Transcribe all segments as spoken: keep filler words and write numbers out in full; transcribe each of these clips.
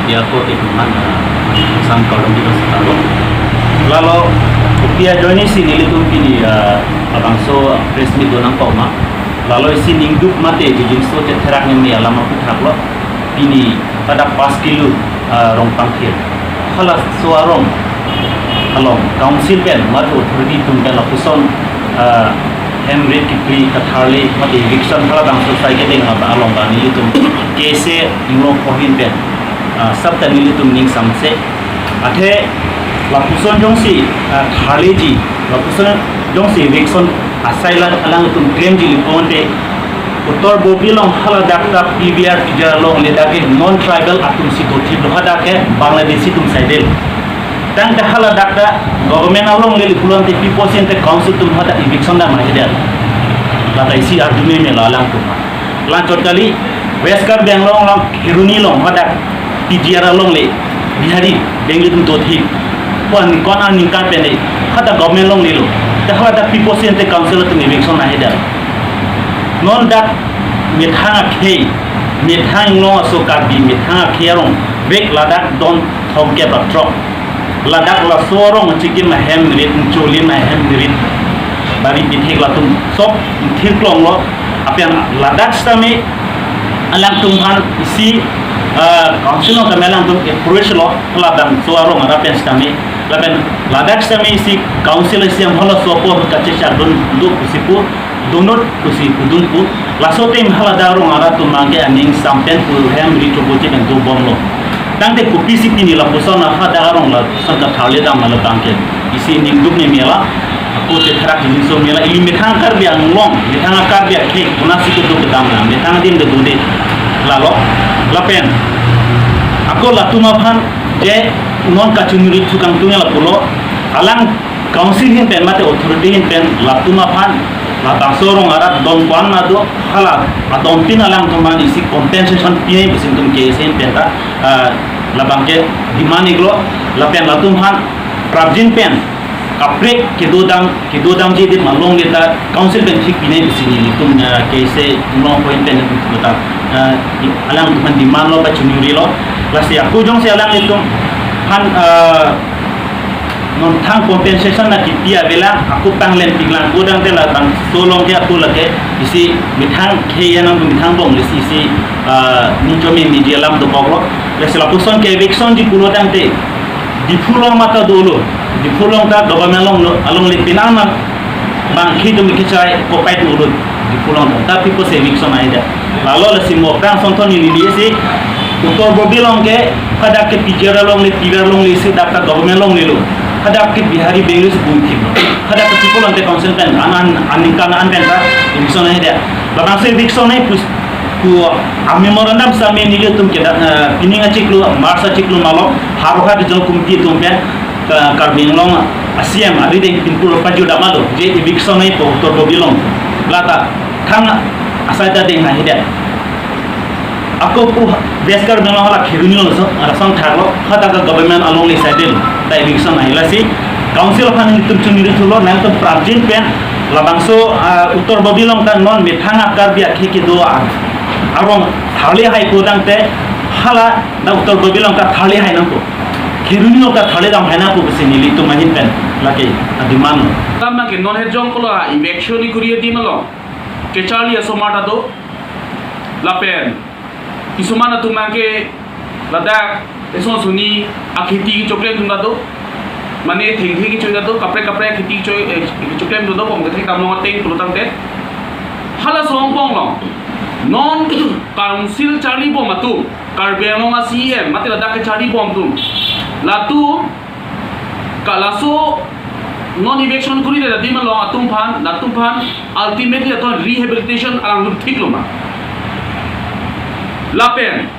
Media korte atum aphan, ah, sam kardom di basa kardom. Lalo, kopi ajoine si nelitum pini, ah, labangso press meet do nangkok ma. Lalo isi ningduk mate jujinso chetherak neme alam aphuthak lo. Pini pada pas kilo, ah, Rongpangthir. Halaso arong along council pen mate authority atum pen lapuson, ah, hem rit kipri katharli mate eviction halabangso sai kedeng along bani itum K S A Inglong ahin pen, ah, sab ta nelitum ning samse. Athe lapuson jongsi, ah, tharliji, lapuson jongsi eviction asai la alangtum klemji liponte, Uttar Borbil along haladak ta P V R P J R alongle dak ke non tribal atum si dothip lo, hadak ke Bangladeshi atum saidel. Tangte haladak ta government alongle li pulote pi apotsi ante council atum hadak eviction dam ahedel. Lata isi arjume mela alangtum. Lanchot kali, West Karbi Anglong along Kheroni along hadak P G R alongle Bihari, Bengali atum dothip. Ko-an, ko-an aningkan pen le hadak government alongle lo. Ta hadak pi apotsi ante council atum eviction ahedel. Non dak methang akhei, methang Inglong aso Karbi methang akhei arong bek ladak don thomkep atrok. Ladak laso arong chikim ahem rit, ncholim ahem rit, bari pithek latum sok thirklong lo. Apian ladak sitame alangtum aphan isi, ah, council along tame alangtum approach lo, labangso arong ara pen sitame, lapen ladak sitame isi council isi amholo sopo kachechak dun duk sipu dunut pusi pudunpo. Laso atum haladak arong ara atum abangke aning sampen pu hem ri chobo chipen dobomlo. Tangte kopisi pini lapuson hadak arong lason katharli dam labangke isi ningduk ne mela. Ako chetherak jujinso mela, ili methang Karbi Anglong, methang Karbi akhei konatsi kedo kedam na, methang adim kedo de. Lalo, lapen ako latum aphan je non kachunuri thukang tunge lapulo, alang council ahin pen mate authority ahin pen latum aphan labangso arong arat don ko-an ma do, hala adon tin alangtum aphan isi compensation pinei pusi itum K S A ahin pen ta, ah, labangke demand iklo. Lapen latum aphan prapjin pen kaprek kedo dam, kedo damji adim alongle ta council pen thik pinei pusi nelitum, ah, K S A Inglong ahin pen ta, ah, alangtum aphan demand lo ba chunuri lo. Lasi ako jongsi alanglitum aphan, ah, non thang compensation na kipi avelang, ako panglem piklang ko dangte labangso along ke ako lake isi methang khei anang methang bong lesi isi, ah, ningchome media alam dokok lo. Lesi lapuson ke eviction ji pulo dangte Diphu along mata dolo. Diphu along ta government along lo, alongle pinang nang bang khi dum kichai kopai dolo. Diphu along ta pi apotsi eviction ahedel. Lalo lesi mo prang sonthon ni neli si Uttar Borbil along ke, hadak ke P G R alongle, P V R alongle si dak ta government alongle lo. Hadak ke Bihari Bengali si bung thip lo. Hadak ke people ante council pen an an aningkan an pen ta eviction ahedel. Labangso eviction ai pus ku a memorandum sitame nelitum ke dak, eh, pining achiklo, March achiklo malo, Haroha Regional Committee atum pen, eh, Karbi Anglong a C M arideng pinpur paju damlo, je eviction ai po Uttar Borbil along. Lata thang asai ta deng ahedel. Ako pu West Karbi Anglong hala Kheroni along so, ah, song thaklo, hadak government alongle saidel, ta eviction ahai lasi. Council aphan itum chunuri thulo, nangtum prapjin pen, labangso, ah, Uttar Borbil along ta non methang Karbi akhei kedo a, arong tharli hai ko dangte, hala dak Uttar Borbil along ta tharli hai nangpo. Kheroni along ta tharli dam hai nangpo pusi nelitum ahin pen lake ademand lo. Tama ke non hejong kolo a eviction ni kuri adim along kecharli asomar ta do. Lapen kisuman atum abangke ladak eson soni akheti kechoklem atum ta do. Mane thengtheng kecho ta do, kaprek kaprek akheti kecho, eh, kechoklem atum do, bom kethek damlong ateng pulo tangte. Halaso angbong along non council charli bom atum, Karbi Anglong a C E M, mate ladak kecharli bom atum, latum ka laso non eviction kuri le adim along atum aphan, latum aphan ultimately atum rehabilitation alangtum thik lo ma? Lapen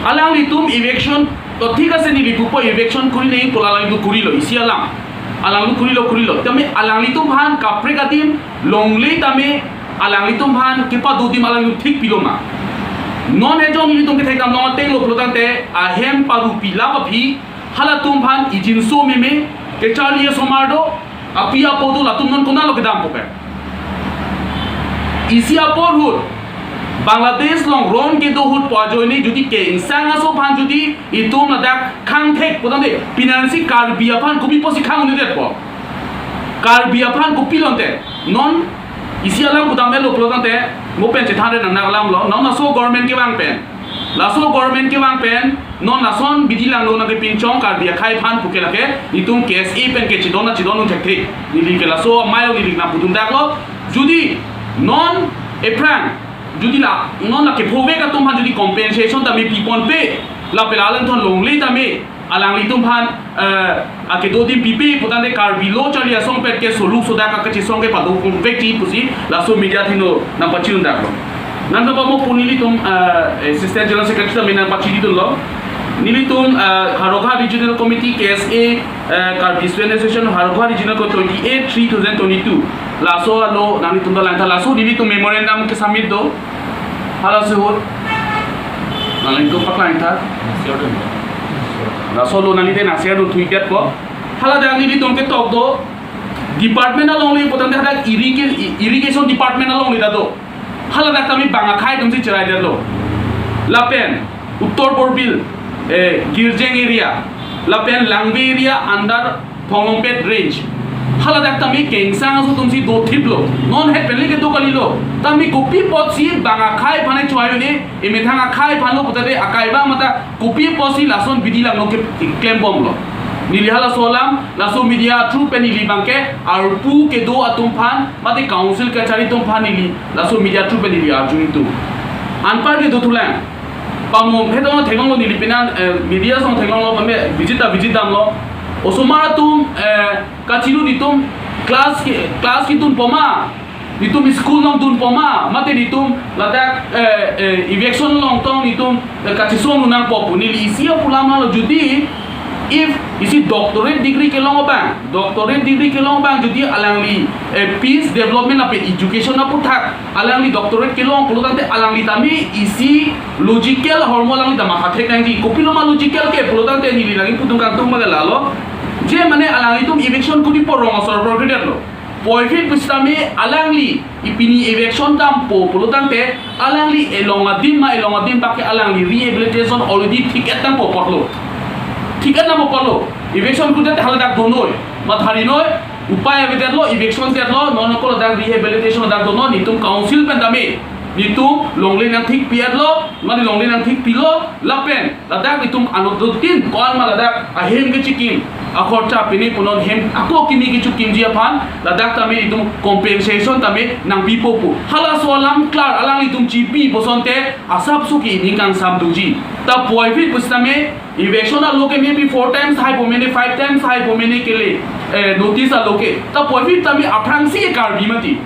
alanglitum eviction to thik ase neli pupo, eviction kuri le ko alanglitum kuri lo, isi alam alangtum kuri lo, kuri lo. Tame alanglitum aphan kaprek adim longle tame alanglitum aphan kepado adim alangtum thik pilo ma? Non hejong nelitum kethek damlong ateng lo pulo tangte ahem paru pilap aphi halatum aphan ijinso meme kecharli asomar do, api apo do, latum non konatlo kedampo ke? Isi apor ahut Bangladesh along ron kedo ahut pu ajoine jodi kengsang aso aphan jodi itum ladak khang thek putangte pinansi Karbi aphan kopi pusi khang un-edetpo. Karbi aphan kopi lonte non isi alam pudam-etlo pulotangte mo pen chethan re nangnak alam lo, non laso government kevang pen. Laso government kevang pen non lason bidi langno nangkepinchong Karbi akhei aphan puke lake itum K S A pen ke chidon na chidon un thekthe. Neli ke laso amei lo neli nangpudun daklo. Jodi non ephrang jodi la non la kephovek atum aphan jodi compensation tame piponpe, lapen alangthon longle tame alanglitum aphan, eh, akedo adim pipe putangte Karbi Lo Charli Asong pen ke soluk sodak akachesong ke pado-onvekji pusi laso media athengno nangpachidun daklo. Nangkapamo pu nelitum, eh, Assistant General Secretary tame nangpachidunlo. Nelitum, eh, Howraghat Regional Committee K S A, eh, Karbi Student Association Howraghat Regional ko twenty-eight three twenty twenty-two. Laso alo nanglitum ta langtha, laso nelitum memorandum ke submit do. Halaso ahut nanglitum paklangtha. Laso alo nanglitum nang-share dun thuidetpo. Haladak nelitum ketok do department alongle putangte hadak irriga-, irrigation department alongle ta do. Haladak tame bang akhei atumsi cheraidetlo. Lapen Uttar Borbil, eh, Girjeng area, lapen Langve area under Thonglongpet range. Haladak tame kengsang aso atumsi dothiplo. Non het pen le kedo kalilo. Tame kopi apotsi bang akhei aphan choi un-e, emethang akhei aphanlo putangte akai bang mata kopi apotsi lason bidi langno ke klembomlo. Neli halaso alam laso media through pen neli abangke arpu kedo atum aphan mate council kachari atum aphan neli laso media through pen neli arju ingtung. Anpar kedo thulang. Pamong pheto theklonglo neli pinan, eh, media along theklonglo pame visit ta visit damlo. Osomar atum, eh, kachiru nelitum class ke, class kedunpo ma, nelitum school along dunpo ma, mate nelitum ladak, eh, eh, eviction along tong nelitum, eh, kachesong un nangpo pu neli isi apulam lo. Jodi if isi doctorate degree kelong abang, doctorate degree kelong abang jodi alangli, eh, peace development lapen education aputhak alangli doctorate kelong pulotangte alangli tame isi logical ahormu alangli ta matha thek nangji. Kopilo ma logical ke pulotangte neli nangkipudun kangtung abang ke lalo. Je mane alanglitum eviction kuri porong asor prokredetlo. Puvoiphit pusitame alangli ipini eviction dampo pulotangte alangli elong adim ma elong adim bak ke alangli rehabilitation already thik-et dampo apotlo. Thik-et dampo apotlo. Eviction kuri tangte haladak donoi. Matharinoi, upai avedetlo, eviction detlo, non ko ladak rehabilitation ladak donon, nelitum council pen tame nelitum longle nangthikpi-etlo, mane longle nangthikpilo, lapen ladak nelitum anodotin ko-an ma ladak ahem kechikim, akhorcha pine punon hem ako kimi kechikimji aphan, ladak tame nelitum compensation tame nangpipo pu. Halaso alam klar alanglitum chipi pusonte asapso ke ining kangsam doji. Ta puvoiphit pusitame eviction alo ke maybe four times haipo mene, five times haipo mene kele, eh, notice alo ke. Ta puvoiphit tame aphrangsi Karbi mati.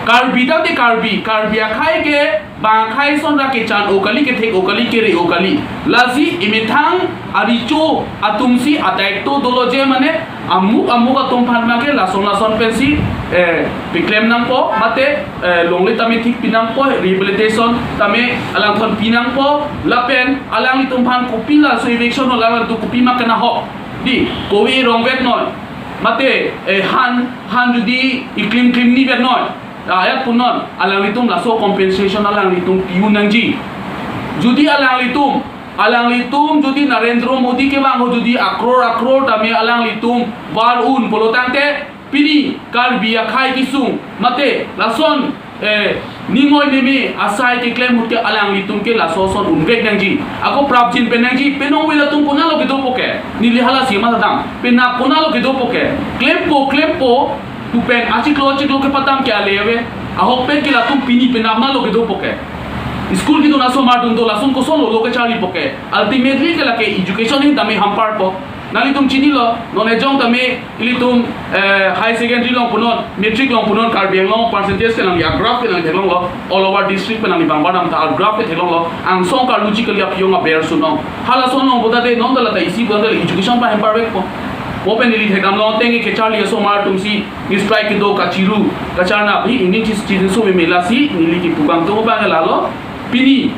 Karbi tangte Karbi, Karbi akhei ke bang akhei ason ra kechan-o kali, kethek-o kali, kere-o kali. Lasi emethang aricho atumsi adaito dolo je mane amuk amuk atum aphan abangke lason lason pensi, eh, piklem nangpo, mate, eh, longle tame thikpi nangpo, rehabilitation tame alangthon pi nangpo, lapen alanglitum aphan kopi laso eviction alangtum kopi ma kenahok. Di, kove rongvetnoi. Mate, eh, han, han jodi iklim klimni vetnoi. Ayat punon, alanglitum laso compensation alanglitum pi-un nangji. Jodi alanglitum, alanglitum jodi Narendra Modi kevang ahut jodi akror akror tame alanglitum var-un pulotangte pini Karbi akhei kesung mate lason, eh, nimoi neme asai keklem ahut ke alanglitum ke laso ason unvek nangji. Ako prapjin pen nangji, penang vela atum konatlo kedopo ke. Neli halasi matha dam. Penap konatlo kedopo ke. Klempo, klempo. Pu pen achiklo, achiklo kepadam ke ale ave. Ahok pen ke latum pini penap natlo kedopo ke. School kedun asomar dun do lason kosonlo lo kecharlipo ke. Ultimately ke lake education ahin tame hamparpo. Nanglitum chinilo, non ejong tame ilitum, eh, high secondary along punon, matric along punon, Karbi Anglong percentage ke nangli a-graph ke nangli theklonglo, all over district pen nangli bang bang dam ta a-graph ke theklonglo, angsong karluji kali apiyong aber sunong. Halason along putangte non ta lata isi putangte education pa hamparvekpo. Mo pen neli thekdamlo tangte kecharli asomar atumsi strike kedo kachiru, kacharna pi ingni chis chis so meme lasi neli kipu bang to bang lalo. Pini,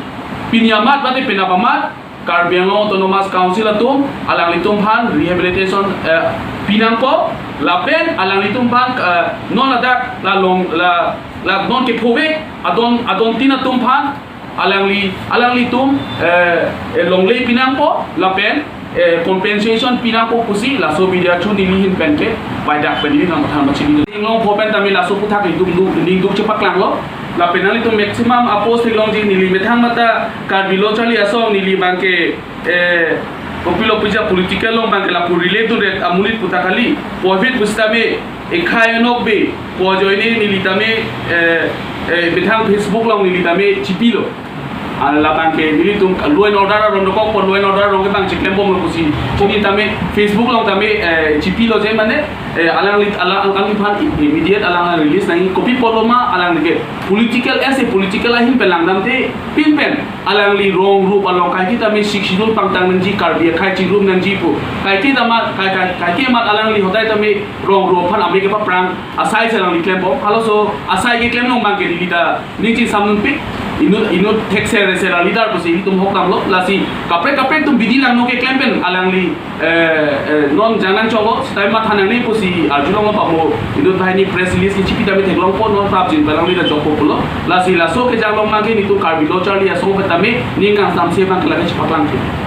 pini amat mate penap amat, Karbi Anglong Autonomous Council atum, alanglitum aphan rehabilitation, eh, pi nangpo, lapen alanglitum aphan, eh, non ladak la long la La non kephovek adon adontin atum aphan alangli alanglitum eh, eh, longle pinangpo lapen eh, compensation pinangpo pusi laso video chu neli ahin pen ke paidak pen neli nangpathan pachini. Inglong pho pen tame laso aphuthak ningduk duk ningduk chepaklanglo. Lapen nanglitum maximum a-post theklongji, neli methang mata Karbi Lo Charli Asong neli abang ke eh, kopilo puja political along abang ke lapu relate dunret amonit puta kali. Covid pusitame ekhai enok be pu ajoine neli tame eh, eh, methang Facebook along neli tame chipilo. Ah, labang ke nelitum law and order aron dokok po, law and order aron ke abang chiklemponlo pusi. Chini tame Facebook along tame eh, chipilo je mane eh, alangli alang alangliphan immediate alang release nangji, kopi apotlo ma alangli ke political, as a political ahin pen langdamte pinpen alangli rong rup along kaike tame Sixth Schedule pangtang nangji, Karbi akhei chingrum nangji pu kaike tame kai kai kaike amat alangli hodai tame rong rup aphan ame kepaphrang asai si alangli klempon. Halaso asai keklem along abang ke neli ta ning chingsamnunpik, inut inut thekser ser a-leader pusi itum hokdamlo. Lasi kaprek kaprek atum bidi langno keklem pen alangli eh, eh, non jangnang choklo, sitame matha nangne pusi arjulonglo pamo, inut banghini press release kechipi tame theklongpo, non prapjin pen alangli ta jokpo pulo. Lasi laso kejang along abang ke nelitum Karbi Lo Charli Asong pen tame ning kangsamse abang ke lake chepaklangji.